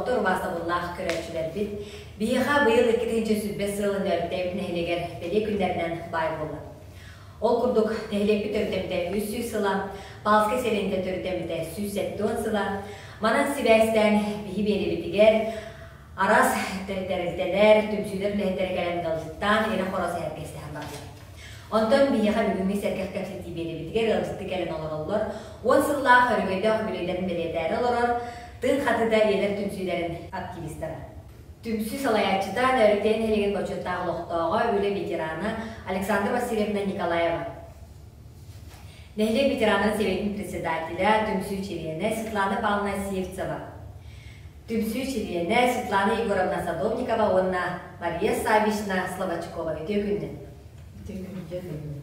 Дорооболоохтор, убаастабыллаах көрөөччүлэрбит! Биһиэхэ быйыл 2020 сылын Нөөрүктээбит нэһилиэгэр бэлиэ күннэринэн баай буолла. Ол курдук, нэһилиэкпит төрүттэммитэ 300 сыла, Палскай сэлиэнньэтэ төрүттэммитэ 170 сыла. Манан сибээстээн биһи биэриибитигэр араас тэрилтэлэр, түмсүүлэр үлэһиттэрэ кэлэн ыалдьыттаан, ирэ-хоро сэһэргэстэһэн бардылар. Онтон биһиэхэ бүгүҥҥү сэргэх кэпсэтии биэриибитигэр ыалдьытты кэлэн олороллор, уон сыллаах өрөгөйдөөх үбүлүөйдэрин бэлиэтээри олорор Тыын хатыыта ийэлэр түмсүүлэрин активистара. Түмсүү салайааччыта Нөөрүктэн нэһилиэгин бочуоттаах олохтооҕо, үлэ ветерана Александра Васильевна Николаева. Нэһилиэк ветеранын сэбиэтин председателя, түмсүү чилиэнэ Светлана Павловна Сивцева. Түмсүү чилиэнэ Светлана Егоровна Садовникова уонна Мария Саввична Слободчикова. Үтүө күннэн. Үтүө күннэн.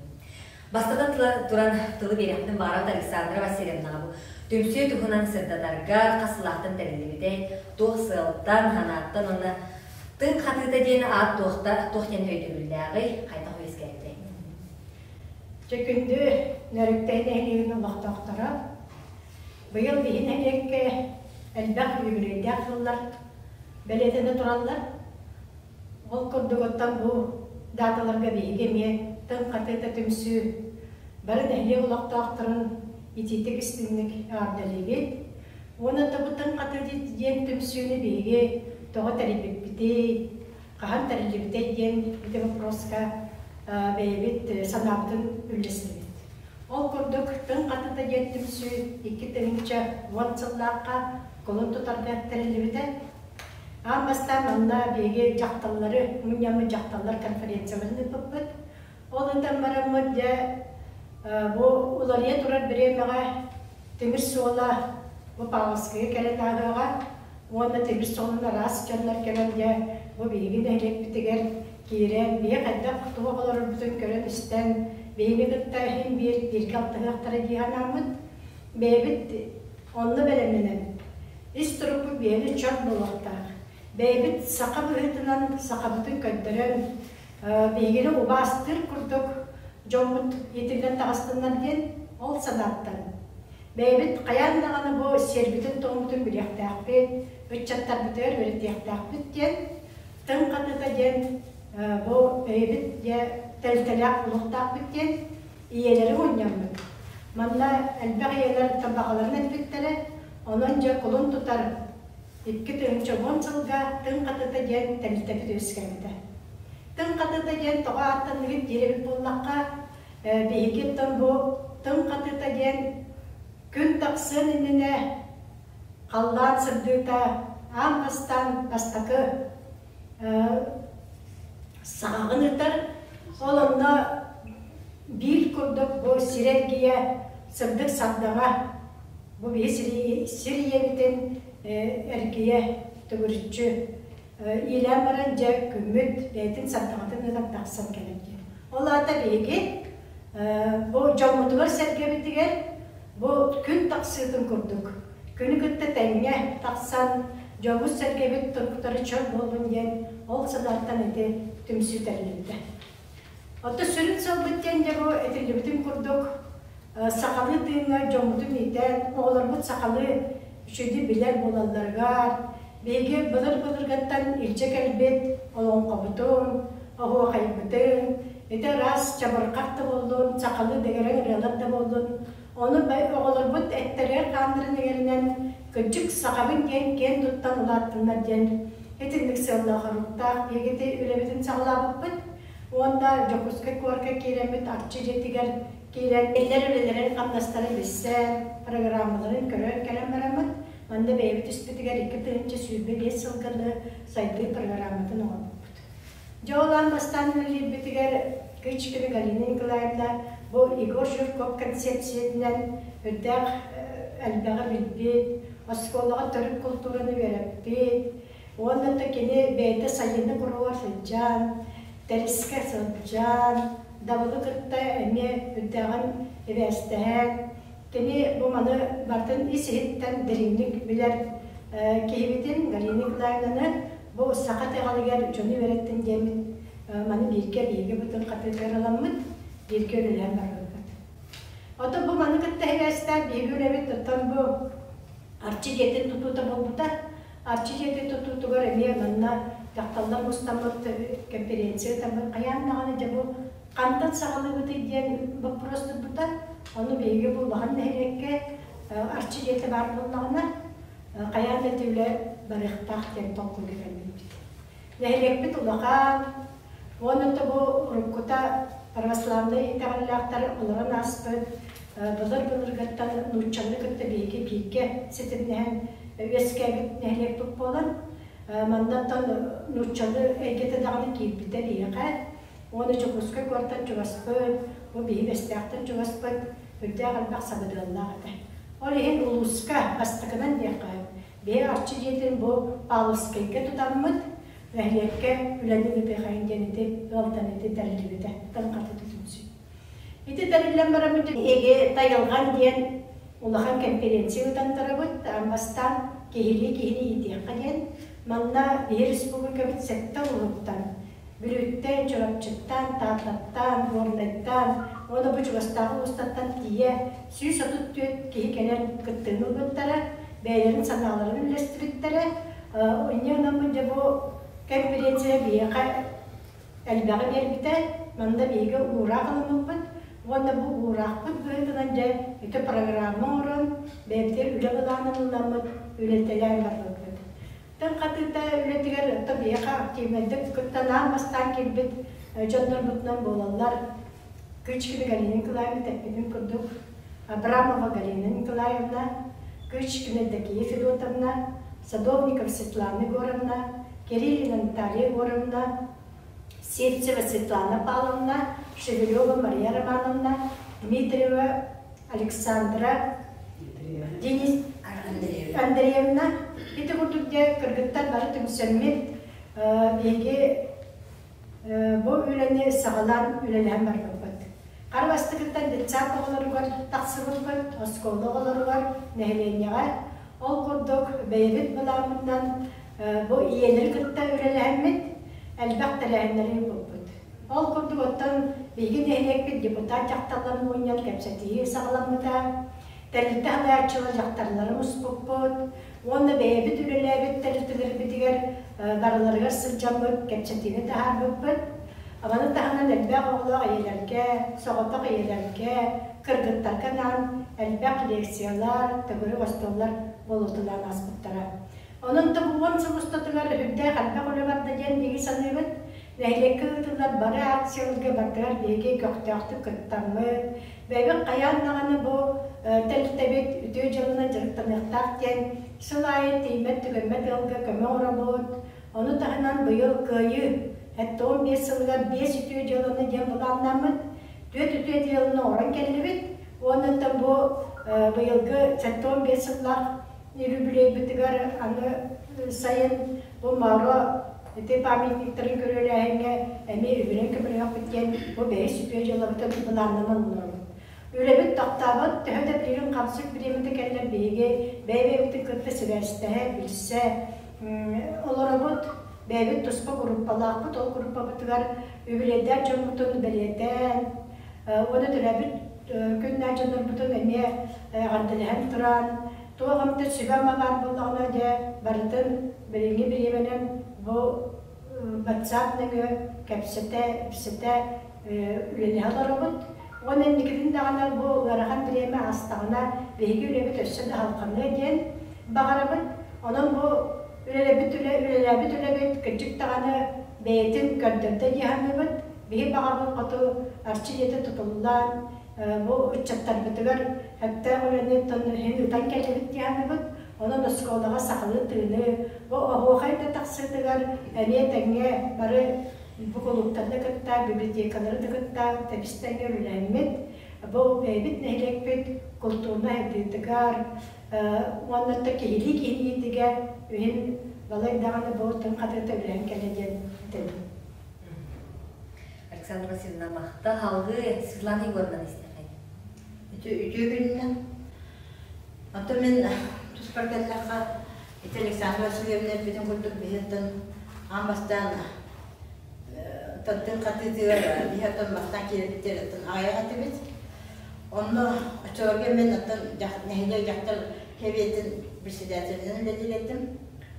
Бастатан туран тылы биэрэхпин баҕарабыт Александра Васильевнаҕа бу түмсүү туһунан сырдатарга хас сылаахтан тэриллибитэй, туох сыалтан, санааттан уонна тыын хатыыта диэн аат туохта, туох диэн өйдөбүллээҕий, хайдах үөскээбитэй? Дьэ күндү Нөрүктэй нэһилиэгин олохтоохторо, быйыл биһи нэһилиэккэ элбэх үбүлүөйдээх сыллар бэлиэтэнэ тураллар. Ол курдук оттон бу дааталарга биһиги эмиэ тыҥ хатыыта түмсүү бары нэһилиэк олохтоохторун итиитик истиҥник эҕэрдэлиибит. Уонна бу тыҥ хатыы диэн түмсүүнү биһиги тоҕо тэрийбиппитий, хаһан тэриллибитэй диэн ити боппуруоска бэйэбит санаабытын үллэстибит. Ол курдук Тыҥ хатыта диэн түмсүү 2010 сыллаахха кулун тутарга тэриллибитэ. Аан бастаан манна биһиги дьахталлары мунньаммыт дьахталлар конференцияларын ыыппыппыт. Ол ыытан бараммыт дьэ бу уларыйа турар бириэмэҕэ тимир суола бу Павловскайга кэлэн ааһыаҕа уонна тимир суолун араас дьоннор кэлэн дьэ бу биһиги нэһилиэкпитигэр киирэн биһи хайдах туох олорорбутун көрөн-истэн биһини кытта иһин биир бииргэ алтыһыахтара дии санааммыт бэйэбит онно бэлэмнэнэн ис турукпут биһини чөл буолуохтаах. Бэйэбит саха быһыытынан сахабытын көрдөрөн биһигини убаастыыр курдук дьоммут иитиллэн таҕыстыннар диэн ол санааттан бэйэбит хайаан даҕаны бу сиэрбитин-туоммутун билиэхтээхпит, ыччаттарбытыгар үөрэтиэхтээхпит диэн тыҥ хатыта диэн бу бэйэбит дьэ тэрилтэлээх буолуохтаахпыт диэн ийэлэри мунньаммыт. Манна элбэх ийэлэр табаҕаларын эппиттэрэ, онон дьэ кулун тутар 2010 сылга Тыҥ хатыта диэн тэрилтэбит үөскээбитэ. Тыҥ хатыта диэн тоҕо ааттанныгыт диир эбит буоллахха, биһиги оттон бу Тыҥ хатыта диэн күн тахсыан иннинэ халлаан сырдыыта аан бастаан бастакы саҕаҕын ыытар. Ол онно биир курдук бу сир эргийэ сырдык сардаҥа бу биһи сир ийэбитин эргийэ төгүрүччү иилээн баран дьэ күммүт бэйэтин сардаҥатын ыытан тахсан кэлэр диэн. Ол аата биһиги бу дьоммутугар-сэргэбитигэр бу күн тахсыытын курдук күнү кытта тэҥҥэ тахсан дьоммут-сэргэбит туруктара чөл буоллун диэн ол санааттан ити түмсүү тэриллибитэ. Оттон сүрүн сыалбыт диэн дьэ бу этиллибитин курдук сахалыы тыыҥҥа дьоммутун иитэн, оҕолорбут сахалыы үчүгэйдик билэр буолалларыгар, биһиги былыр-былыргыттан илдьэ кэлбит олоҥхобутун, оһуохайбытын, ити араас чабырҕах да буоллун, сахалыы дэгэрэҥ ырыалар да буоллун, ону оҕолорбут эттэригэр-хааннарын иҥэринэн кырдьык сахабын диэн киэн туттан улааттыннар диэн итинник сыаллаах-соруктаах биһиги ити үлэбитин саҕалаабыппыт уонна Дьокуускай куоракка киирэммит Арчы дьиэтигэр киирэн кинилэр үлэлэрин-хамнастарын билсэн, программаларын көрөн кэлэн бараммыт, манна бэйэбит испитигэр 2025 сылга сайдыы программатын оҥорбуппут. Дьэ ол аан бастаан үлэлиирбитигэр Кычкина Галина Николаевна бу Егор Жирков концепциятынан үрдээх элбэҕи билбит, оскуолаҕа төрүт култуураны үөрэппит, Уонна да кини бэйэтэ сайыны куругар сылдьан, тэрискэ сылдьан, дабылы кытта эмиэ үрдээҕин ибээстэһэн, кини бу маны барытын ис-иһиттэн дириҥник билэр киһибитин Галина Николаевнаны бу саха итэҕэлигэр дьону үөрэттин диэммит маны бииргэ биһиги бытын хатыытыгар ыламмыт, бииргэ үлэлээн барбыппыт. Оттон бу маны кытта сибээстээн биһиги үлэбит оттон бу Арчы дьиэтин тутуута буолбута. Арчы дьиэтин тутуутугар эмиэ манна дьахталлар мустаммыт конференция ыытаммыт хайаан даҕаны дьэ бу хантан саҕалыыбытый диэн боппуруос турбута. Ону биһиги бу улахан нэһилиэккэ Арчы дьиэтэ баар буоллаҕына хайаан да ити үлэ барыахтаах диэн толкуйга кэлбиппит. Нэһилиэкпит улахан, уонна да бу уруккута православнай итэҕэллээхтэр олорон ааспыт былыр-былыргыттан нууччалыы кытта биһиги бииргэ ситимнэһэн үөскээбит нэһилиэкпит буолан, маннаттан нууччалыы эйгэтэ даҕаны киирбитэ биһиэхэ. Уонна Дьокуускай куораттан чугаспыт, бу биһи Бэстээхтэн чугаспыт, үрдээх элбэх сабыдыаллаах этэ. Ол иһин улууска бастакынан диэххэ, биһи Арчы дьиэтин бу Павловскайга тутаммыт, нэһилиэккэ үлэни ыытыахайын диэн ити ыалтан ити тэриллибитэ. Таҥхата түмсүү. Ити тэриллэн бараммыт эһиги Тайылҕан диэн улахан конференция ыытан турабыт. Аан бастаан киһилии киһини иитиэххэ диэн. Манна биһи республикабыт сэттэ улууһуттан Бүлүүттэн, Чурапчыттан, Тааттаттан, Горнайтан уонна бу чугастааҕы улуустартан тиийэ 134 киһи кэлэн кыттыыны ылбыттара, бэйэлэрин санааларын үллэстибиттэрэ. Инньэ гынаммын дьэ бу конференция биһиэхэ элбэҕи биэрбитэ. Манна биһиги уураах ылыммыппыт уонна бу уураахпыт быһыытынан дьэ ити программа оҥорон, бэйэбитигэр үлэ былаанын ылынаммыт үлэтэлээн барбыппыт. Тыҥ хатыыта үлэтигэр оттон биһиэхэ активнайдык кыттан аан бастаан киирбит дьоннорбутунан буолаллар Кычкина Галина Николаевна тэппитин курдук, Абрамова Галина Николаевна, Кычкина Евдокия Федотовна, Садовников Светлана Егоровна, Кириллина Наталья Егоровна, Сивцева Светлана Павловна, Шевелева Мария Романовна, Дмитриева Александра Денис Андреевна. Ити курдук дьэ кыргыттар бары түмсэммит биһиги бу үлэни саҕалаан үлэлэһэн барбыппыт. Хара бастакыттан детсад оҕолоругар тахсыбыппыт, оскуола оҕолоругар, нэһилиэнньэҕэ. Ол курдук бэйэбит былааммытынан бу ийэлэри кытта үлэлэһэммит элбэх тэрээһиннэри ыыппыппыт. Ол курдук оттон биһиги нэһилиэкпит депутат дьахталларын мунньан кэпсэтии саҕаламмыта. Тэрилтэ салайааччылар дьахталлары муспуппут уонна бэйэбит үлэлээбит тэрилтэлэрбитигэр барыларыгар сылдьаммыт кэпсэтиини таһаарбыппыт. Маны таһынан элбэх оҕолоох ийэлэргэ, соҕотох ийэлэргэ, кыргыттарга анаан элбэх лекциялар, төгүрүк остуоллар буолуталаан ааспыттара. Онон да бу 10 сыл устатыгар үрдээх элбэх үлэ барда диэн биһиги саныыбыт. Нэһилиэккэ ыытыллар бары акцияларга барытыгар биһиги көхтөөхтүк кыттаммыт, бэйэбит хайаан даҕаны бу тэрилтэбит үтүө дьыаланан дьарыктаныахтаах диэн сыл аайы тиийбэт-түгэммэт ыалга көмө оҥоробут. Ону таһынан быйыл Кыайыы 75 сылыгар биэс үтүө дьыаланы диэн былааннааммыт, түөрт үтүө дьыаланы оҥорон кэллибит. Уонна бу быйылгы 75 сыллаах Үбүлүөйбүтүгэр аны сайын бу Моро ити памятниктарын көрүөлээһиҥҥэ эмиэ үбүнэн көмөлөһүөхпүт диэн бу бэһис үтүө дьыалабытын былааннанан олоробут. Үлэбит тохтообот, төһө да билигин хамсык бириэмэтэ кэллэр биһиги бэйэ-бэйэбитин кытта сибээстэһэ, билсэ олоробут. Бэйэбит туспа группалаахпыт, ол группабытыгар үбүлүөйдээх дьоммутун бэлиэтээн уонна төрөөбүт күннээх дьоннорбутун эмиэ эҕэрдэлэһэн туран, туох эмит сүбэ-ама баар буоллаҕына дьэ барытын билиҥҥи бириэмэнэн бу WhatsApp нөҥүө кэпсэтэ, ипсэтэ үлэлэһэ олоробут. Уонна инникитин даҕаны бу ыарахан бириэмэ аастаҕына биһиги үлэбит өссө да салҕаныа диэн баҕарабыт. Онон бу үлэлээбит үлэ, үлэлээбит үлэбит кырдьык даҕаны бэйэтин көрдөрдө дии саныыбыт. Биһи баҕабыт хоту Арчы дьиэтэ тутуллан, бу ыччаттарбытыгар сөптөөх үлэни иһин ыытан кэллибит дии саныыбыт. Онон оскуолаҕа сахалыы тыыны, бу оһуохай да тахсыытыгар эмиэ тэҥҥэ бары бу кулууптары да кытта, библиотекалары да кытта тэбис-тэҥҥэ үлэлээммит, бу бэйэбит нэһилиэкпит култуурунай сайдыытыгар уонна да киһилии киһилиитигэр үһүн балай даҕаны бу тыҥ хатыыта үлэһэн кэллэ диэн этэбин. Александра Васильевна махтал. Салгыы Светлана Егоровна истэххин. Үтүө күнүнэн. Оттон мин туспар кэллэххэ, ити Александра Васильевна эппитин курдук биһиттэн аан бастаан тантын хатыытыгар биһи оттон бастаан киирбиттэр оттон аҕыйах этибит. Онно оччолорго мин оттон нэһилиэк дьахтар сэбиэтин председателинэн үлэлиир этим.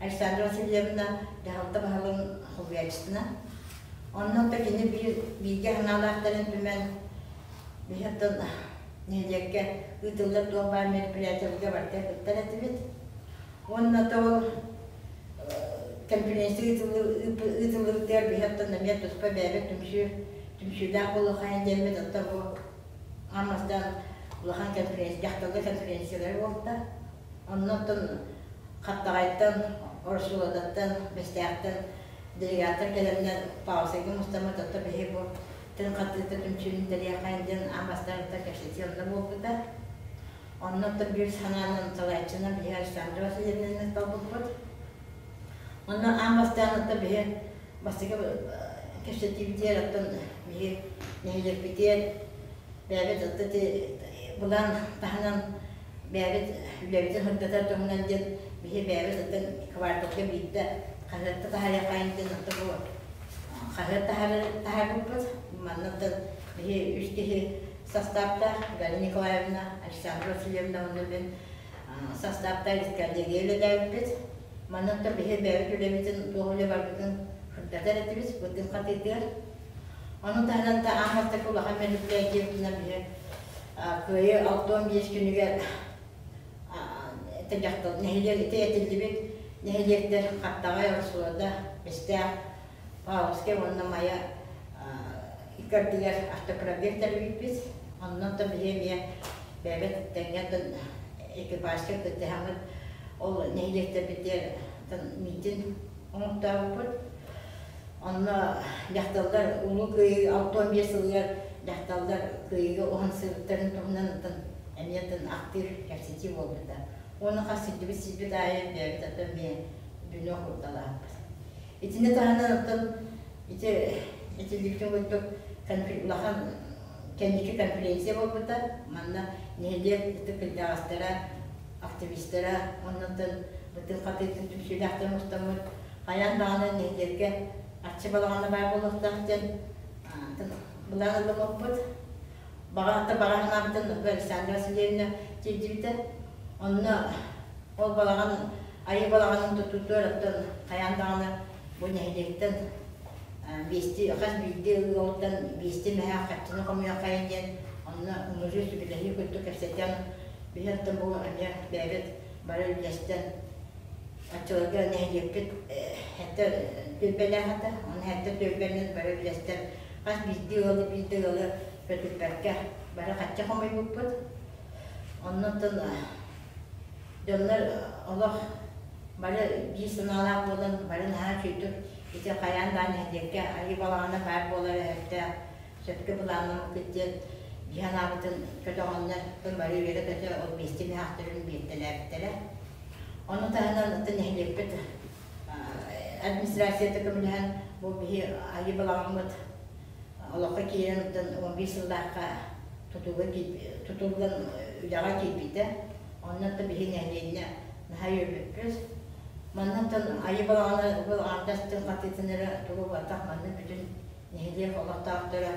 Александра Васильевна дьаһалта баһылыгын солбуйааччытынан. Онно да кини биир бииргэ санаалаахтарын түмэн биһиттэн нэһилиэккэ ыытыллар туох баар мероприятиеларга барыта кыттар этибит. Уонна да ол конференция ыытыллыбытыгар биһиттэн эмиэ туспа бэйэбит түмсүү түмсүүлээх буолуоххайын диэммит оттон бу аан бастаан улахан конференция дьахталлар конференциялара буолта. Онно оттон Хаптаҕайтан, Оросуулататтан, Бэстээхтэн делегаттар кэлэннэр паузаҕа мустаммыт оттон биһи бу тын хатыыта түмсүүнү тэрийэххэйин диэн аан бастаан кэпсэтии онно буолбута. Онно оттон биир санаанан салайааччынан биһи Александра Васильевнаны талбыппыт. Онно аан бастаан оттон биһи бастакы кэпсэтиибитигэр оттон биһи нэһилиэкпитигэр бэйэбит оттон былаан таһынан бэйэбит үлэбитин сырдатар туһунан диэн биһи бэйэбит оттон кварталга биирдэ хаһыатта таһаарыаххайын диэн оттон бу хаһыат таһаарбыппыт. Манна оттон биһи үс киһи састааптаах Галина Николаевна, Александра Васильевна уонна мин састааптаах искандерия үлэлээбиппит. Манна оттон биһи бэйэбит үлэбитин туох үлэ барбытын сырдатар этибит бытын хатыытыгар. Ону таһынан да аан бастакы улахан мероприятиебытынан биһи Кыайыы 65 күнүгэр дьахтал нэһилиэк ити этиллибит нэһилиэктэр Хаптаҕай, Орсуода, Бэстээх, Павловскай уонна Майа икки ардыгар автопробег тэрийбиппит. Онно да биһи эмиэ бэйэбит тэҥҥэ экипажка кыттыһаммыт ол нэһилиэктэрбитигэр миитин оҥортообуппут. Онно дьахталлар Улуу Кыайыы 65 сылыгар дьахталлар Кыайыыга уһансыбыттарын туһунан эмиэ ахтыы кэпсэтии буолбута. Уонна хас сирдибит сирбит аайы бэйэбит оттон эмиэ бүнүө курдалаахпыт. Итини таһынан оттон ити этиллибитин курдук улахан кэнники конференция буолбута. Манна нэһилиэк ытык кырдьаҕастара, активистара уонна оттон бытын хатыытын түмсүүлээхтэр мустаммыт хайаан даҕаны нэһилиэккэ арчы балаҕана баар буолуохтаах диэн былаан ылыммыппыт. Баҕа баҕа санаабытын Александра Васильевна тиэрдибитэ. Онно ол балаҕан айыы балаҕанын тутуутугар оттон хайаан даҕаны бу нэһилиэктэн биэсти хас биирдии ыалыттан биэсти мэһээх харчыны хомуйуоххайын диэн онно ыҥырыы сүбэлэһии курдук кэпсэтэн биһи оттон бу эмиэ бэйэбит бары үллэстэн Оччолорго нэһилиэкпит сэттэ түөлбэлээх этэ. Ону сэттэ түөлбэнэн бары үлэстэр хас биирдии ыалы биирдэ ыалы көтүппэккэ бары хачча хомуйбуппут. Оннуттан дьоннор олох бары биир санаалаах буолан бары наһаа үчүгэйдик ити хайаан даҕаны нэһилиэккэ айыы балаҕана баар буолара сөптөөх сөпкө былааннаммыккыт диэн биһи анаабытын көтөҕөннөр бары үөрэ-көтө ол биэстии мөһөөхтөрүн биэртэлээбиттэрэ. Ону таһынан атын нэһилиэкпит администрацията көмөлөһөн бу биһи айыы балаҕаммыт олоххо киирэн оттон 11 сыллаахха тутууга тутуллан үлэҕэ киирбитэ. Онно да биһи нэһилиэнньэ наһаа үөрбүппүт. Манна оттон айыы балаҕана бу аҥардастын хатыытын эрэ тугу буолбатах манна бүтүн нэһилиэк олохтоохторо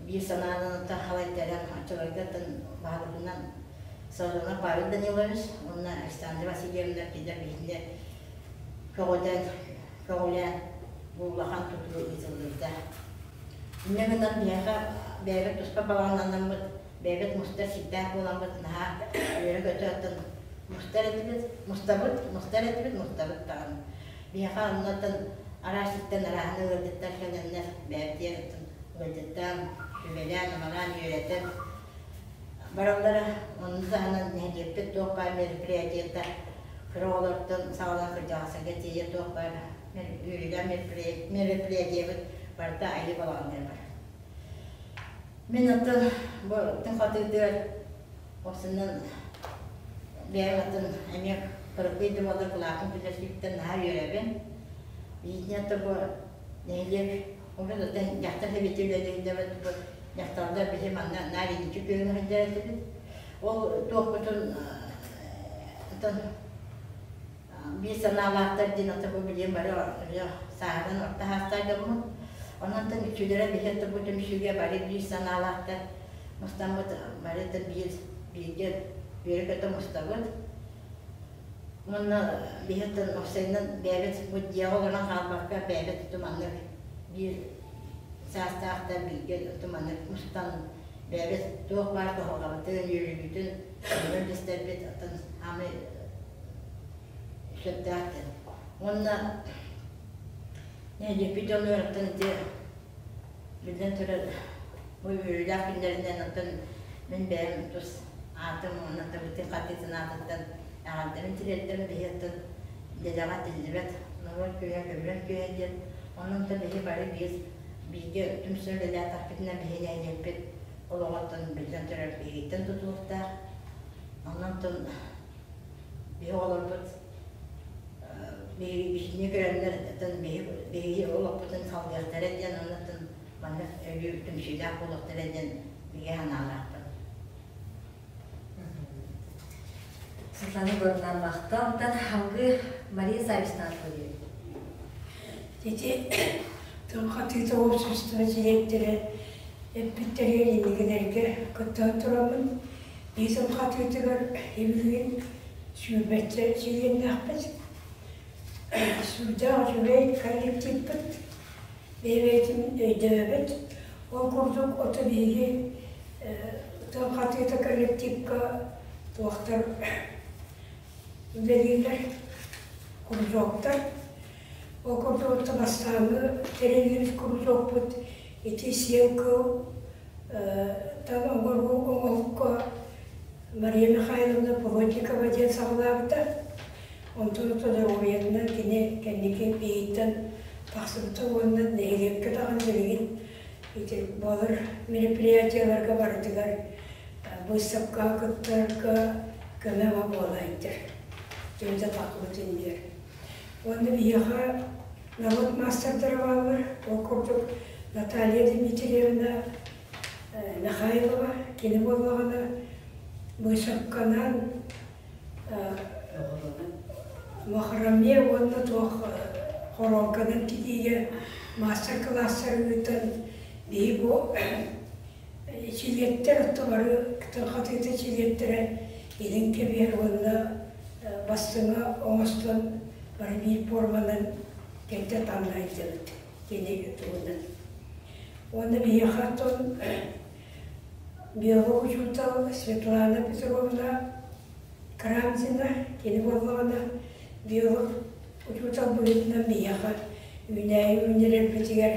биир санаанан халайтаран оччолорго баһылыгынан Сазонов Павел Данилович уонна Александра Васильевна кинилэр биһигини көҕүтэн, көҕүлээн бу улахан тутуу ыытыллыбыта. Инньэ гынан биһиэхэ бэйэбит туспа балаҕаннанаммыт, бэйэбит мустар сирдээх буоламмыт наһаа үөрэ-көтө оттон мустар этибит, мустабыт, мустар этибит, мустабыт даҕаны. Биһиэхэ оннуттан араас сиртэн арааһынай ыалдьыттар кэлэннэр бэйэбитигэр оттон ыалдьыттаан, сүбэлээн-амалаан үөрэтэн бараллара. Ону таһынан нэһилиэкпит туох баар мероприятиета кыра оҕолортон саҕалаан кырдьаҕастарга тиийэ туох баар үөрүүлээх мероприятиебыт барыта айыы балаҕаныгар барар. Мин оттон бу тыҥ хатыытыгар Уопсайынан бэйэм атын эмиэ кыракый да буоллар кылаатын күллэрсииттэн наһаа үөрэбин. Биһигини бу нэһилиэк урут атын дьахтар сэбиэтэ үлэлииллэбит бу дьахталлар биһи манна наар инники күөҥҥэ сылдьар этибит. Ол туохпутун атын биир санаалаахтар диэн ата бу билигин бары сааһынан орто саастаах дьоммут. Онон үксүлэрэ биһи бу түмсүүгэ бары биир санаалаахтар мустаммыт бары да биир бииргэ үөрэ-көтө мустабыт. Уонна биһиттэн уопсайынан бэйэбит бу дьиэҕэ олорон хаалбакка бэйэбит туманнык биир саастаахтар бииргэ туманнык мустан бэйэбит туох баар кыһалҕабытын, үөрүүбүтүн көрөн истэрбит оттон саамай сөптөөх диэн. Уонна нэһилиэкпит дьонугар оттон ити биллэн турар бу үөрүүлээх күннэринэн оттон мин бэйэм тус аатым уонна Табытын хатыытын аатыттан эҕэрдэбин тириэрдэбин биһи оттон дэлэҕэ этиллибэт норуот күүһэ көбүрэн күүһэ диэн онон оттон биһи бары биир бииргэ түмсэн үлэлээтэхпитинэ биһи нэһилиэкпит олоҕуттан биллэн турар биһигиттэн тутулуктаах онон оттон биһи оҕолорбут биһигини көрөннөр оттон биһиги олохпутун салгыахтара диэн онон маннык өрүү түмсүүлээх буолуохтара диэн бигэ санаалаахпын. Светлана Егоровна махтал. Онтон салгыы Мария Саввична атлыыр. Ити тыл хатыыта общество дириэктэрэ эппиттэригэр инникилэргэ кыттыһан тураммын, биир тыл хатыытыгар билигин сүүрбэччэ чилиэннээхпит. Сүрдээх үчүгэй коллективпыт, бэйэ-бэйэтин өйдөөбөт. Ол курдук ото биһиги тыл хатыыта коллективка туохтар үлэлииллэр, кружоктар. Ол курдук ото бастааҥҥы тэриллибит кружокпут ити сиэл кыл тан оҥоруу оҥоһукка Мария Михайловна Плотникова диэн саҕалаабыта. Онтон ото доруобуйатынан кини кэнники биһиттэн тахсыбыта уонна нэһилиэккэ даҕаны билигин ити буолар мероприятиеларга барытыгар быыстапкаҕа кыттарга көмө буола иттэр. Түмүтэ таххыбыт иннигэр. Уонна биһиэхэ народ маастардара бааллар. Ол курдук Наталья Дмитриевна Михайлова кини буоллаҕына быысапканан махраме уонна туох хоруоҥканан тигиигэ маастар-кылаастары ыытан биһи бу чилиэттэр отто бары хатыыта чилиэттэрэ илин кэбиһэр уонна бастыҥа оҥостон бары биир пуорманан кэлтэ таҥна илдьэбит кини туһунан. Уонна биһиэхэ оттон биолог учуутал Светлана Петровна Карамзина кини буоллаҕына биолог учуутал быһыытынан биһиэхэ үүнээйи үүннэрэрбитигэр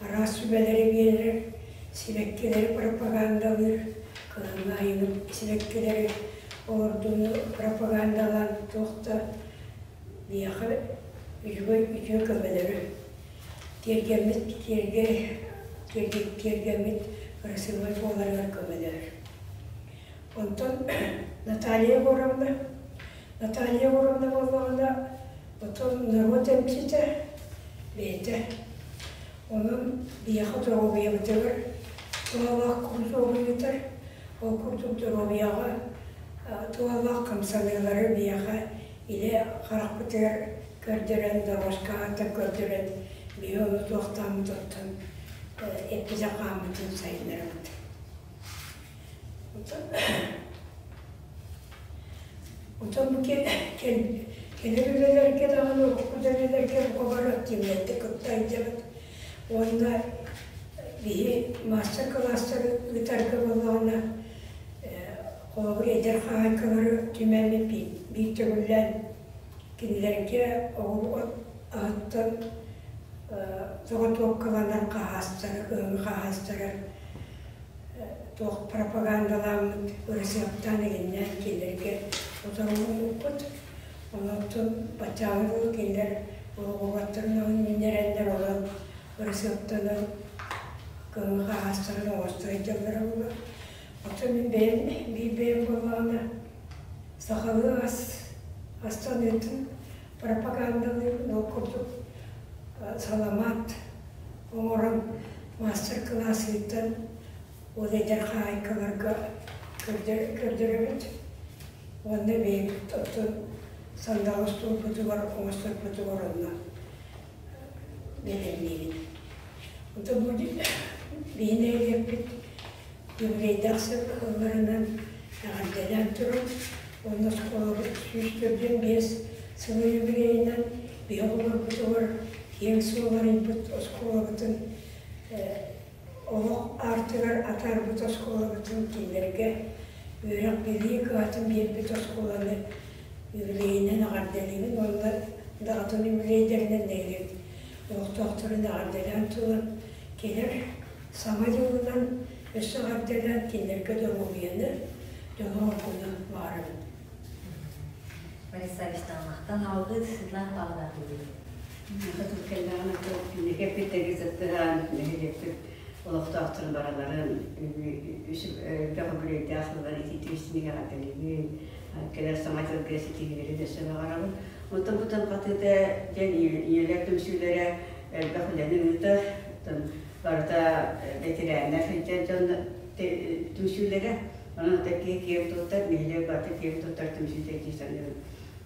араас сүбэлэри биэрэр, сибэккилэри пропагандалыыр, кыһыҥҥы айылы сибэккилэри олордууну пропагандалаан туох да биһиэхэ үчүгэй үтүө көмөлөрү тиэргэммит тиэргэ тиэргэммит кырасыабай буоларыгар көмөлөһөр. Онтон Наталья Егоровна, Наталья Егоровна буоллаҕына, отон норуот эмчитэ бэйэтэ. Онон биһиэхэ доруобуйабытыгар туһалаах курдук ыытар, ол курдук доруобуйаҕа туһалаах хамсаныылары биһиэхэ илэ харахпытыгар көрдөрөн, дорожкаҕа көрдөрөн, биһи ону туохтааммыт оттон эппитэ хааммытын сайыннарабыт. Оттон бу кэлэр үлэлэргэ даҕаны, урукку да үлэлэргэ бука бары активнайдык кытта сылдьабыт. Уонна биһи маастар-кылаастары ыытарга буоллаҕына, холобур, эдэр хаһаайкалары түмэммит биир төгүллээн кинилэргэ оҕуруот аһыттан соҕотуопкаланар хаһаастары, кыһыҥҥы хаһаастары туох пропагандалааммыт ырысыаптаан игиннээн кинилэргэ утарыллыбыппыт. Онон баччааҥҥы дылы кинилэр оҕуруоттарын үүннэрэннэр онон ырысыаптанан кыһыҥҥы хаһаастарын оҥосто сылдьаллара буолар. Оттон мин бэйэм биир бэйэм буоллаҕына сахалыы ас астаныытын пропагандалыыбын ол курдук саламаат оҥорон маастар-кылаас ыытан ол эдэр хаһаайкаларга көрдөрөбүт уонна бэйэбит оттон сандалы остуолбутугар оҥосторбутугар онно бэлэмниибит. Онтон бу биһи нэһилиэкпит юбилейдаах сылларынан эҕэрдэлээн туран уонна оскуолабыт 145 сылы юбилейынан биһи оҕолорбутугар киэҥ суол арыйбыт оскуолабытын олох аартыгар атаарбыт оскуолабытын кинилэргэ үөрэх-билии кыһатын биэрбит оскуоланы юбилейинэн эҕэрдэлиибин уонна да атын юбилейдэринэн нэһилиэк олохтоохторун эҕэрдэлээн туран кэлэр Саҥа дьылынан өссө эҕэрдэлээн кинилэргэ доруобуйаны, дьолу-соргуну баҕарабын. Борис Саввичтан алгыы Светлана Павловна Миэхэ кэллэҕинэ инники эппиттэргэ сыттыһан нэһилиэкпит олохтоохторун барыларын элбэх үбүлүөйдээх сыллар итиитик истиҥник эҕэрдэлиибин, кэлэр саҥа дьылга ситиһиилэри да өссө баҕарабын. Онтон бу тылҕатыыта диэн ийэлэр түмсүүлэрэ элбэх үлэни ыытар. Барыта бэтэрээннэр сылдьар дьон түмсүүлэрэ. Онон киһи киэн туттар, нэһилиэк барыта киэн туттар түмсүүтэ дии саныыбын.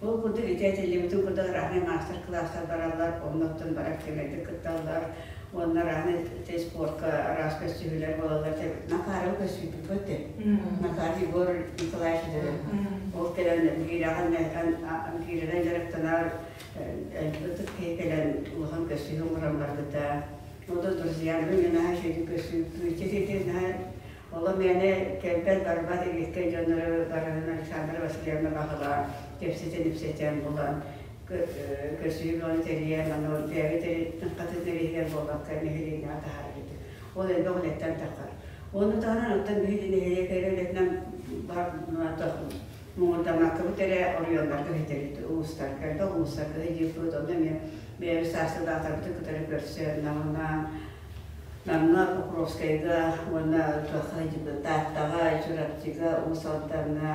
Ол курдук ити этиллибитин курдук разные маастар-кылаастар бараллар, оннуттан барар кэмэрдик кытталлар, уонна разные спортка араас көстүүһүлэр буолаллар. Макарова көстүүппүт этэ. Макар Егор Николаевич ол кэлэн киирэҕин киирэрэн дьарыктанар ытык киһи кэлэн улахан көстүүһү оҥорон барбыта. Ону друзьяларым мен наһаа үчүгэйдик көрсүбүппүт. Наһаа оло мээнэ кэлбэт барбат иликкэ дьоннору барарын Александра Васильевна баҕалаан кэпсэтэн-ипсэтэн булан көрсүһүү бөҕөнү тэрийэн, аны бэйэбит хатын иһигэр буолбакка нэһилиэнньэҕэ таһаарбыт. Ол элбэх үлэттэн таххар. Ону таһынан оттон биһиги нэһилиэк эрэ үлэтинэн муҥурдаммаккабыт эрэ оройуоннарга иһитэбит, улуустарга, элбэх улуустарга иһитиэхпит, онно эмиэ бэйэбит саастыылаахтарбытын кытары көрсөн, Намҥа, Намҥа, Покровскайга уонна туохха сылдьыбыт Тааттаҕа, Чурапчыга, Уус Алдаҥҥа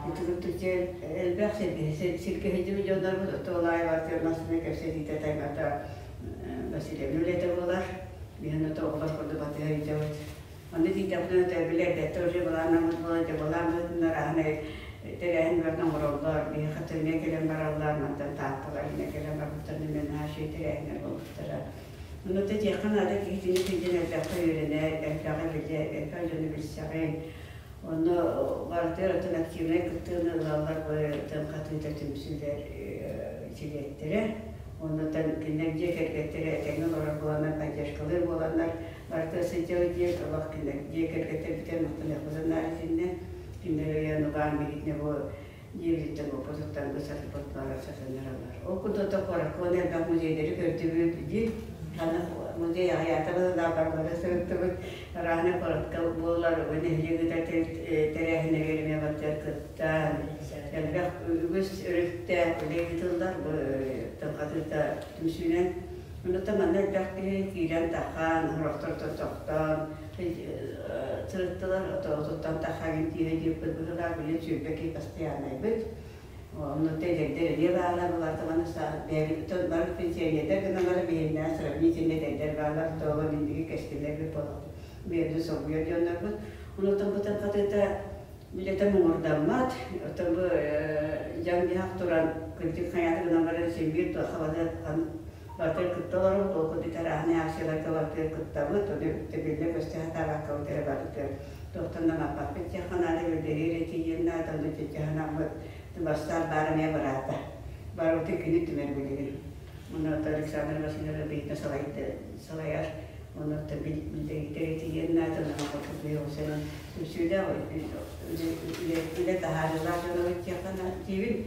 итигирдик элбэх сиргэ сиргэ сылдьыбыт дьоннорбут Отуолаева Артем массыына кэпсэтиитэ таймата Васильевна үлэтэ буолар. Биһиги оҕолор курдук батыһа ыйдьабыт. Онно тиийдэхпинэ өтөрбүлэ эрдэттэ уже былааннаммыт буолан дьэ былааммытын араһынай тэрээһин бөҕөтүн оҥороллор. Биһиэхэ эмиэ кэлэн бараллар, мантан Таатталар эмиэ кэлэн барбыттар, эмиэ наһаа үчүгэй тэрээһиннэр буолбуттара. Онно тиэххэ наада киһитини сылдьан элбэххэ үөрэнэр, элбэҕи билэр, элбэх дьону билсэҕин. Онно барытыгар оттон активнай кыттыыны ылаллар бу хатыыта түмсүүлэр чилиэттэрэ. Оннуттан кинилэр дьиэ кэргэттэрэ этэҥҥэ олорор буоланнар, поддержкалыыр буоланнар, барыта сылдьабыт диэн олох кинилэр дьиэ кэргэттэрбитин махтаныахпытын наада итиннэ. Кинилэр өйөөн убаан биһитинэ бу дьиэбититтэн уоппутуттан бу сатанараллар. Ол курдук куоракка уонна элбэх музейдары көрдүбүт дии. Ханна музей аҕыйаата быһыылаах барылары сырыттыбыт. Араана куоракка буолар нэһилиэк ыытар тэрээһиннэригэр эмиэ бардыар кыттан элбэх үгүс өрүттээх үлэ ыытыллар бу тылҕатыыта түмсүүнэн. Онуттан манна элбэх киһи киирэн таххан, сорохтор тохтоон сырыттылар, отуттан таххан тиийэ диэппит быһыылаах билин 20 киһи постояннайбыт. Онно эдэрдэр эмиэ бааллар, булаатаманы бэйэбит бары пенсионердар гыналара биһиннээх сравнительно эдэрдэр бааллар, тоҕо миндиги кэскиллэрбит буолар. Бэйэбитин солбуйар дьоннорбут. Онуттан бутан хатыыта билэтэ муҥурдаммат, оттон бу дьаҥ-дьаһах туран кырдьык хайаата гынан баран син биир туохха бары кытта олоробут, ол курдук арааһынай акцияларга барытыгар кыттабыт, ону биллэ-көстө сатаабаккабыт эрэ барытыгар туохтан да маппаппыт диэххэ наада, биллэрии эрэ тиийиэн наада, ону дьаһанаммыт бастаан баар эмиэ быраата. Барыбытын кини түмэр билигин. Онно Александр Васильевна биһиги салайар, онно биллэриитэ тиийиэн наада, онно хоту түмсүүлээх үлэ таһаарыылаах дьоно диэххэ диибин.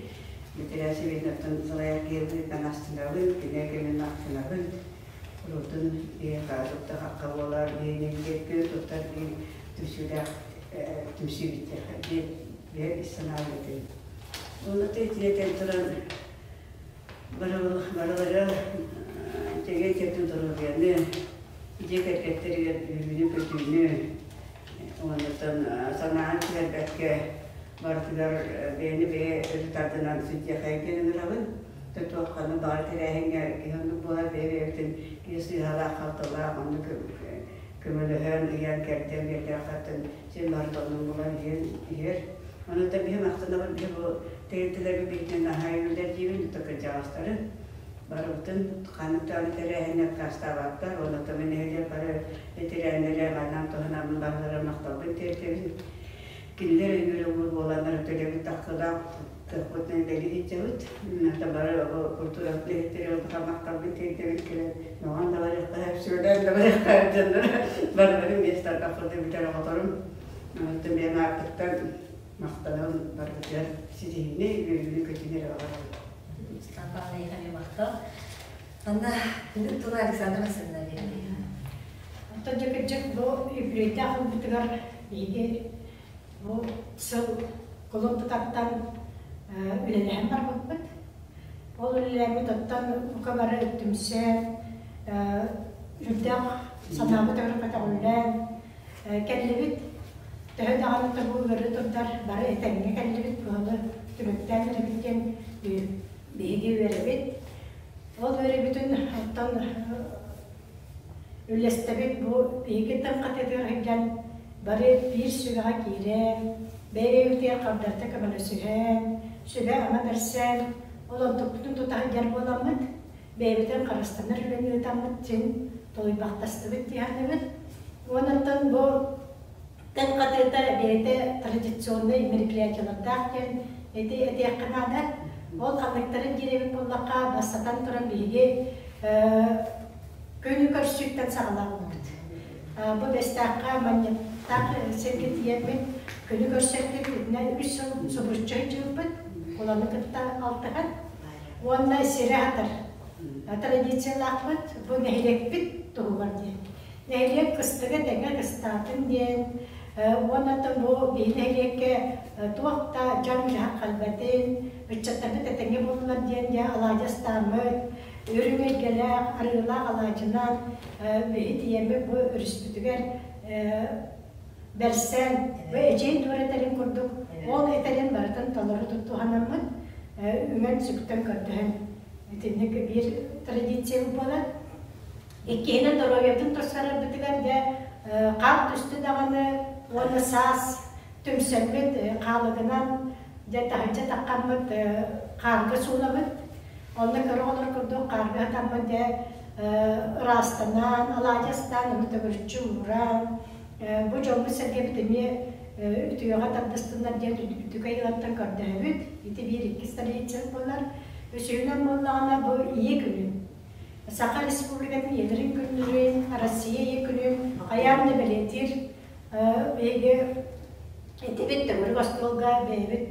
Бэтэрээ Сэбиэтинэттэн салайар киһи астынабын, кини кэмин астынабын. Куруутун биһиэхэ тутта хахха буолар, биһиги туттар биир түмсүүлээх түмсүүбүттэр диэн биһиги ис санаабын этим. Онно тиэтэн туран барыларыгар тэгэ кэтин доруобуйаны, дьиэ кэргэттэригэр үөрүүнү-көтүүнү, Оннуттан санаан түһэрбэккэ барытыгар бэйэни бэйэ өрө тардынан сылдьыаххайын диэн ыҥырабын. Туох ханнык баҕар тэрээһиҥҥэ киһи оннук буолар бэйэ-бэйэбитин киһи сыыһалаах-халтылаах оннук көмөлөһөн, ыйан-кэрдэн биэрдэххэ син барыта оннук буолан иһэн иһэр. Онуттан биһи махтанабын биһи бу тэрилтэлэрбит биһиттэн наһаа үөрүүлэр диибин, ытык кырдьаҕастары. Барыбытын ханнык даҕаны тэрээһини аккаастаабаттар уонна Тымы нэһилиэк бары бэтэрээннэрэ манан туһанаммын барылара махталбын тиэрдэбин. Кинилэр өйүүр буоланнар төлөбүт тахсыылаах кыахпытынан үлэлии сылдьабыт. Бары культура үлэһиттэрэ улахан махталбын тиэрдэбин кэлэн мөҕөн да барыахха, сүөлээн да барыахха дьонноро барыларын биэс тарбахпытын бүтэр оҕоторум. Оттон бэйэм ааппыттан махтанабын барыбытыгар ситиһиини, үөрүүнү-көтүүнү эрэ баҕарабын. Павловна махтал. Анна, күндү тылы Александра Васильевна биэрдэ. Оттон дьэ кырдьык бу үбүлүөйдээх ылбытыгар биһиги бу сыл кулун тутартан үлэлэһэн барбыппыт. Ол үлэлээбит оттон бука бары түмсэн, үрдээх санаабыт өрө көтөҕүллэн кэллибит. Төһө даҕаны тобу ыарыы турдар бары этэҥҥэ кэллибит, кыһылы түмүктээн эрэбит диэн биһиги үөрэбит. Ол үөрэбитин оттон үллэстэбит бу биһиги таҥхатытыгар сылдьан бары биир сүбэҕэ киирэн, бэйэ-бэйэбитигэр хардарыта көмөлөсүһэн, сүбэ-ама бэрсэн, ол онтукпутун тута сылдьар буоламмыт, бэйэбитин харыстанар үлэни ыытаммыт син толуйбахтастыбыт дии саныыбыт. Уонна бу таҥхатыыта бэйэтэ традиционнай мероприятиелардаах диэн ити этиэххэ наада. Ол ханныктарын диир эбит буоллахха, бастатан туран биһиги күнү көрсүүттэн саҕалаабыппыт. Бу Бэстээххэ манньыттаах сиргэ тиийэммит күнү көрсөрбүт итинэн үс сыл субуруччу сылдьыбыппыт, куланы кытта алтыһан уонна сири аһатар традициялаахпыт, бу нэһилиэкпит туһугар диэн. Нэһилиэк кыстыга тэҥэ кыстаатын диэн уонна бу биһи нэһилиэккэ туох да дьаҥ-дьаһах кэлбэтин, ыччаттарбыт этэҥҥэ буоллулар диэн дьэ алаадьы астааммыт, үрүҥ эйгэлээх, арыылаах алаадьынан биһи тиийэммит бу өрүспүтүгэр бэрсэн, бу эдьиэй дуор этэрин курдук, ол этэрин барытын толору туһанаммыт, үҥэн-сүктэн көрдөһөн итинник биир традиция буолар. Иккиһинэн доруобуйабытын тупсарарбытыгар дьэ хаар түстэ даҕаны уонна саас түмсэммит хаалыгынан дьэ таһырдьа таххаммыт хаарга суунабыт. Онно кыра оҕолор курдук хаарга сытаммыт дьэ ыраастанан, алаадьы астаан, ону төгүрүччү ууран, бу дьоммут-сэргэбит эмиэ үтүөҕэ тардыстыннар диэн үрдүкэй ыаллартан көрдөһөбүт. Ити биир иккис традиция буолар. Үсүһүнэн буоллаҕына бу Ийэ күнүн Саха Республикатын ийэлэрин күннэрин, Россия Ийэ күнүн хайаан да бэлиэтиир биһиги этибит төгүрүк остуолга бэйэбит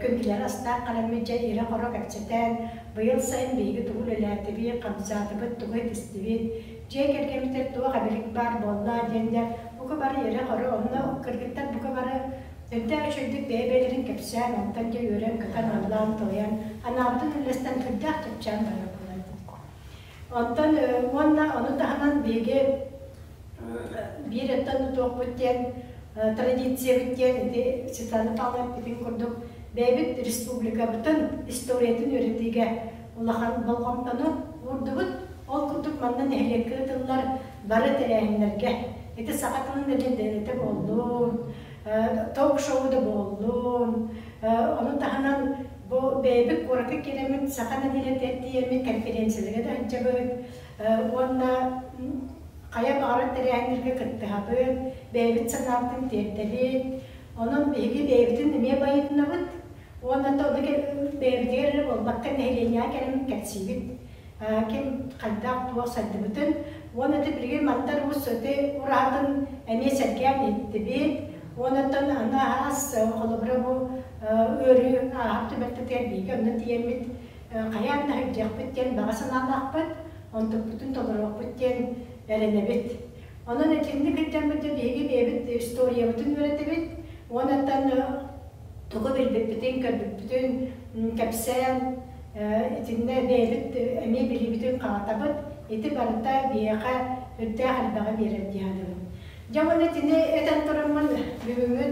күндүлэр астаах хараммыт дьэ ирэ-хоро кэпсэтэн, быйыл сайын биһиги тугу үлэлээтибит, хамсаатыбыт, тугу этистибит, дьиэ кэргэммитигэр туох эбилик баар буолла диэн дьэ бука бары ирэ-хоро онно кыргыттар бука бары сүрдээх үчүгэйдик бэйэ-бэйэлэрин кэпсээн, онтон дьэ үөрэн-көтөн, ыллаан-туойан, анаабытын үллэстэн сүрдээх чэпчээн барар буолар. Онтон уонна ону таһынан биһиги биир өттөн тутуохпут диэн традициябыт диэн ити Светлана Павловна эппитин курдук бэйэбит республикабытын историятын үөрэтиигэ улахан болҕомтону уурдубут. Ол курдук манна нэһилиэккэ ыытыллар бары тэрээһиннэргэ ити саха тылын легендэритэ буоллун, ток-шоу да буоллун, ону таһынан бу бэйэбит куоракка киирэммит саха нэдиэлэтигэр тиийэммит конференцияларга да сылдьабыт уонна хайа баҕарар тэрээһиннэргэ кыттыһабыт, бэйэбит санаабытын тиэрдэбит. Онон биһиги бэйэбитин эмиэ байытынабыт уонна ону бэйэбитигэр эрэ буолбакка нэһилиэнньэҕэ кэлэн кэпсиибит. Ким хайдах туох сайдыбытын уонна ити билигин Мандар Уус ити ураһатын эмиэ сэргээн иһиттибит. Уонна аны араас холобура бу ыарыы ааһар түбэлтэтигэр биһиги онно тиийэммит хайаан да сылдьыахпыт диэн баҕа санаалаахпыт, онтукпутун толоруохпут диэн эрэнэбит. Онон итинник сылдьаммыт дьэ биһиги бэйэбит историябытын үөрэтэбит уонна тугу билбиппитин, көрбүппүтүн кэпсээн итиннэ бэйэбит эмиэ билиибитин хаҥатабыт. Ити барыта биһиэхэ үрдээх элбэҕи биэрэр дии саныыбын. Дьэ уонна итини этэн тураммын бүгүҥҥү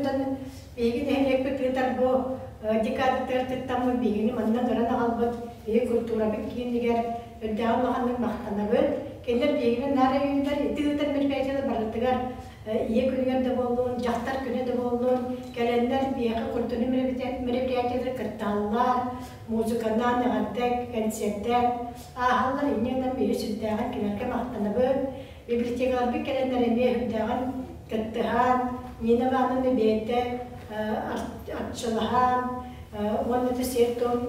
биһиги нэһилиэкпит ыытар бу декадатыгар кыттаммыт биһигини манна ыран аҕалбыт биһиги культурабыт киинигэр үрдээҕин улаханнык махтанабыт. Кинилэр биһигини наар өйүүллэр, ити ыытар мероприятиелар барытыгар Ийэ күнүгэр да буоллун, дьахтар күнэ да буоллун, кэлэннэр биһиэхэ культурнай мероприятиелары кытталлар, музыканан эҕэрдэ кэнсиэрдээн ааһаллар. Инньэ гынан биһиги сүрдээҕин кинилэргэ махтанабыт. Библиотекаларбыт кэлэннэр эмиэ сүрдээҕин кыттыһан, Нина Ивановна бэйэтэ арчылаһан уонна да сиэр-туом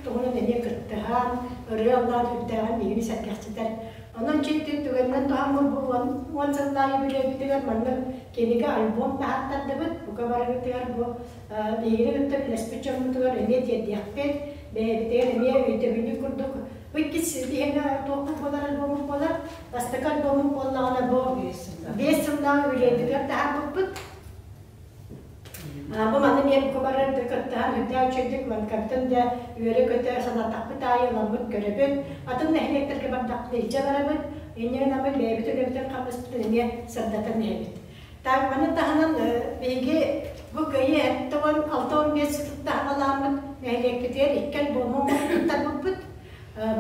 туһунан эмиэ кыттыһан, ырыа ыллаан үрдээҕин биһигини сэргэхситэр. Онон дьиҥ түгэнинэн туһаммыт бу 10 сыллааҕы үбүлүөйбүтүгэр маннык кинигэ альбом таһааттардыбыт. Бука барыгытыгар бу биһигини кытта үлэлэспит дьоммутугар эмиэ тиэрдиэхпит, бэйэбитигэр эмиэ өйдөбүнньүк курдук бу иккис биһиэнэ туохпут буолар альбоммут буолар. Бастакы альбоммут буоллаҕына бу 5 сыллааҕы үбүлүөйбүтүгэр таһаарбыппыт. Бу маны эмиэ бука бары да кыттыһан үрдээх үчүгэйдик манкабытын да үөрэ-көтө санаатахпыт аайы ыламмыт көрөбүт. Атын нэһилиэктэргэ бардахпытына илдьэ барабыт. Инньэ гынан бэйэбит үлэбитин хамнаспытын эмиэ сырдатан иһэбит. Так, маны таһынан биһиги бу Кыайыы 76 сылтаһаҕалааммыт нэһилиэкпитигэр икки альбому туттарбыппыт.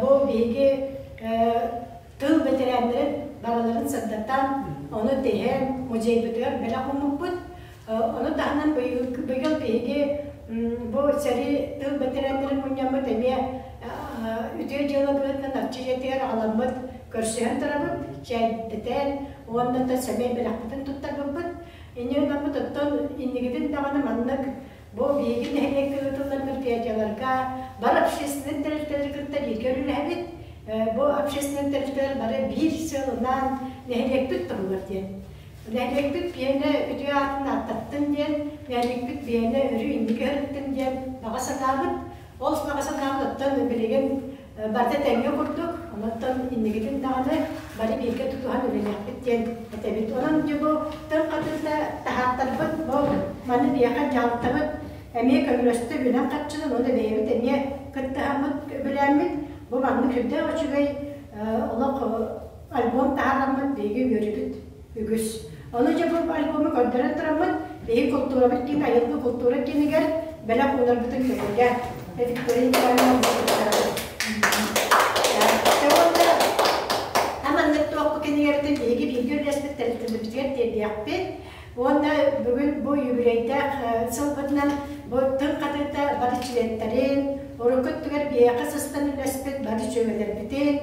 Бу биһиги тыл бэтэрээннэрин барыларын сырдатан, ону тэһэн, музейбытыгар бэлэх ууммуппут. Ону таһынан быйыл биһиги бу сэрии тыл бэтэрээннэрин мунньаммыт эмиэ үтүө дьыала быһыытынан Арчы дьиэтигэр аҕаламмыт көрсүһэн турабыт, чэйдэтэн уонна да сэмэй бэлэхпитин туттарбыппыт. Инньэ гынаммыт оттон иннигитин даҕаны маннык бу биһиги нэһилиэккэ ыытыллар мероприятиеларга бары общественнай тэрилтэлэри кытта бииргэ үлэлэһэбит. Бу общественнай тэрилтэлэр бары биир сыалынан нэһилиэкпит туһугар диэн. Нэһилиэкпит биэнэ үтүө аатын ааттаттын диэн, нэһилиэкпит биэнэ өрүү инники сырыттын диэн баҕа санаабыт. Ол баҕа санаабыт оттон билигин барыта тэҥҥэ курдук, онон инникитин даҕаны бары бииргэ тутуһан үлэлиэхпит диэн этэбит. Онон дьэ бу тыл хатыыта таһааттарбыт, бу маны биһиэхэ дьаһалтабыт эмиэ көмөлөстө үбүнэн харчынан, уонна бэйэбит эмиэ кыттыһаммыт үбүлээммит, бу маннык сүрдээх үчүгэй олох альбом таһаараммыт биһиги үөрүүбүт үгүс. Ону дьэ бу альбому көрдөрөн тураммыт, биһиги култуурабыт киин айылгы култуура киинигэр бэлэх уунарбытын көҥүлгэ Виктория Николаевна Маннык туохпут кинигэбитин биһиги бииргэ үлэлэспит тэрилтэлэрбитигэр тиэрдиэхпит. Уонна бүгүн бу юбилейдаах сылбытынан бу тыл хатыыта бары чилиэттэрин, урукку өттүгэр биһиэхэ сыстан үлэспит бары дьүөгэлэрбитин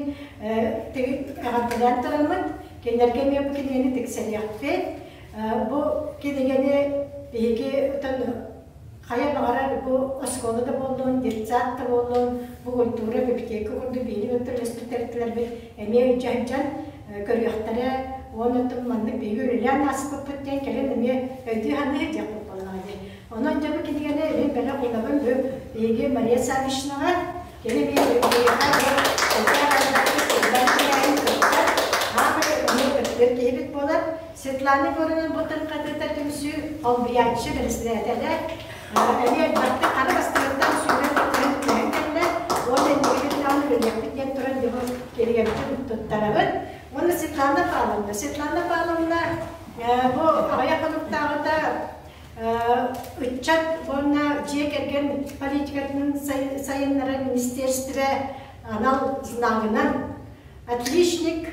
эҕэрдэлээн тураммыт, кинилэргэ эмиэ бу кинигэни тиксэриэхпит. Бу кинигэни биһиги хайа баҕарар бу оскуола да буоллун, детсад да буоллун, бу культура, библиотека курдук биһиги кытта үлэспит тэрилтэлэрбит эмиэ илдьэ сылдьан көрүөхтэрэ уонна оттон маннык биһиги үлэлээн ааспыппыт диэн кэлин эмиэ өйдүү-саныы сылдьыахпыт буоллаҕа дии. Онон дьэ бу кинигэни мин бэлэх уунабын бу биһиги Мария Саввичнаҕа, кини эмиэ биһиэхэ бу эмиэ кыттыыр киһибит буолар. Светлана Егоровна бу тыҥхатыыта түмсүү холбуйааччы бэрэссэдээтэлэ эмиэ элбэхтик хара бастыҥыттан сүүрэн түһэн түһэн кэллэ уонна инникитин даҕаны үлэлиэхпит диэн туран дьону кинигэбитин туттарабыт. Уонна Светлана Павловна. Светлана Павловна бу аҕыйах хонуктааҕыта ыччат уонна дьиэ кэргэн политикатын сайыннарар министерство анал знагынан отличник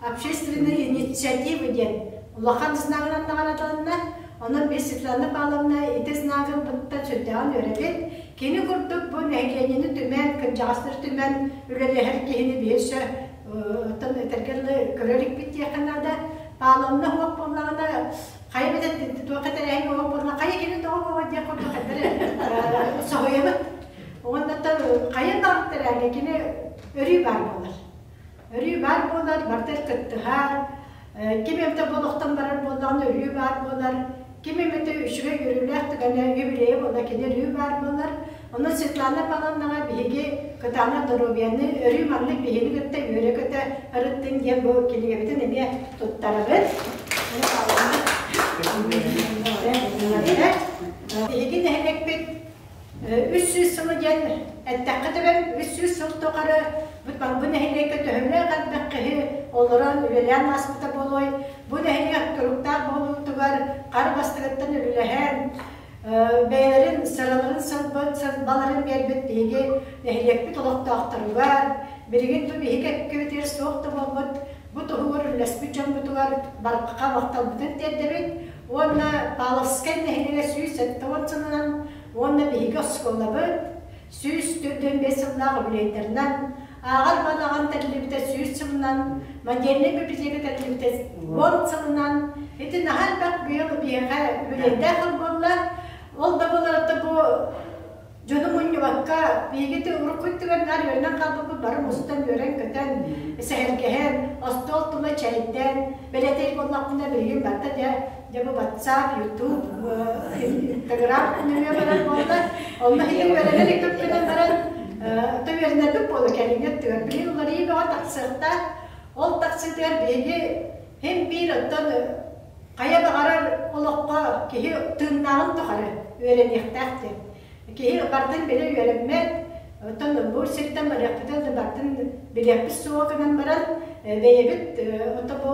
общественной инициативы диэн улахан знагынан наҕараадаланна. Онон мин Светлана Павловна ити знагын быттан сүрдээҕин үөрэбин. Кини курдук бу нэһилиэнньэни түмэн, кырдьаҕастары түмэн үлэлэһэр киһини биир өссө оттон этэргэ дылы көрө иликпит диэххэ наада. Павловна уох буоллаҕына, хайа эбэтэр туохха тэрээһин уох буоллаҕына, хайа кини тоҕо буола диэх курдук хайдары соһуйабыт. Уонна хайа баҕар тэрээһиҥҥэ кини өрүү баар буолар. Өрүү баар буолар, барытыгар кыттыһар, ким эмэтэ болохтон барар буоллаҕына өрүү баар буолар, ким эмэтэ үчүгэй үөрүүлээх түгэнэ юбилейа буолла кини өрүү баар буолар. Онон Светлана Павловнаҕа биһиги кытаанах доруобуйаны өрүү маннык биһигини кытта үөрэ-көтө ырыттын диэн бу кинигэбитин эмиэ туттарабыт. Биһиги нэһилиэкпит 300 сылы диэн эттэххэ төбөм 300 сыл тухары бу нэһилиэккэ төһөлөөх элбэх киһи олорон үлэлээн ааспыта буолуой, бу нэһилиэк туруктаах буолуутугар хара бастыгыттан үлэлэһэн бэйэлэрин сыраларын сылбаларын биэрбит биһиги нэһилиэкпит олохтоохторугар, билигин бу биһиги эккэбитигэр суох да буолбут бу туһугар үллэспит дьоммутугар барҕа махталбытын тиэрдэбит уонна Павловскай нэһилиэгэ 170 сылынан уонна биһиги оскуолабыт 145 сыллаах үбүлүөйдэринэн, ааҕар балаҕан тэриллибитэ 100 сылынан, модельнай библиотека тэриллибитэ 10 сылынан, ити наһаа элбэх быйыл биһиэхэ үбүлүөйдээх сыл буолла. Ол да буолар бу дьону мунньубакка, биһиги урукку өттүгэр наар үөрэнэн хаалбыппыт, бары мустан үөрэн-көтөн, сэһэргэһэн, остуол тула чэйдээн, бэлэтиир буоллахпына билигин барыта дьэ, дьэ бу WhatsApp, YouTube, Instagram нөҥүө барар буолла. Онно иһин үөрэнэн иккүппүнэн баран, то үөрэнэрбит буола кэлиҥҥи өттүгэр. Билигин уларыйыы бөҕө тахсыахтаах. Ол тахсыытыгар биһиги һин биир оттон хайа баҕарар олоххо киһи тыыннааҕын тухары үөрэниэхтээх диэн. Киһи бардын билэ үөрэммэт, оттон бу сиртэн барыахпытын да бардын билиэхпит суоҕа гынан баран, бэйэбит ото бу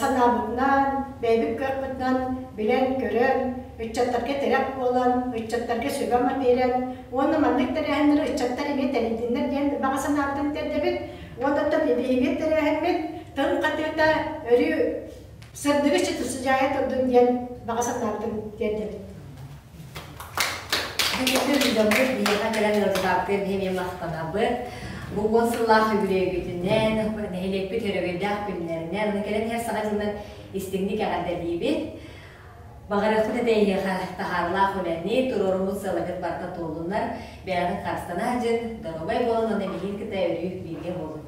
санаабытынан, бэйэбит кыахпытынан билэн-көрөн, ыччаттарга тирэх буолан, ыччаттарга сүбэ-ама биэрэн уонна маннык тэрээһиннэри ыччаттар эмиэ тэрийдиннэр диэн баҕа санаабытын тиэрдэбит. Уонна оттон биһиги тэрээһиммит тыл хатыыта өрүү сырдыгы сыдьаайа турдун диэн баҕа санаабытын тиэрдэбит. Бүгүн дьоммут биһиэхэ кэлэн ыалдьытаабытыгар биһи эмиэ махтанабыт. Бу уон сыллаах үбүлүөйгүтүнэн, нэһилиэкпит өрөгөйдөөх күннэринэн, уонна кэлэн иһэр Саҥа дьылынан истиҥник эҕэрдэлиибит. Баҕарыахпыт этэ эйиэхэ таһаарылаах үлэни, туруоруммут сыалларгыт барыта туоллуннар, бэйэҕит харыстана сылдьын, доруобай буолан уонна биһигин кытта өрүү бииргэ буолун.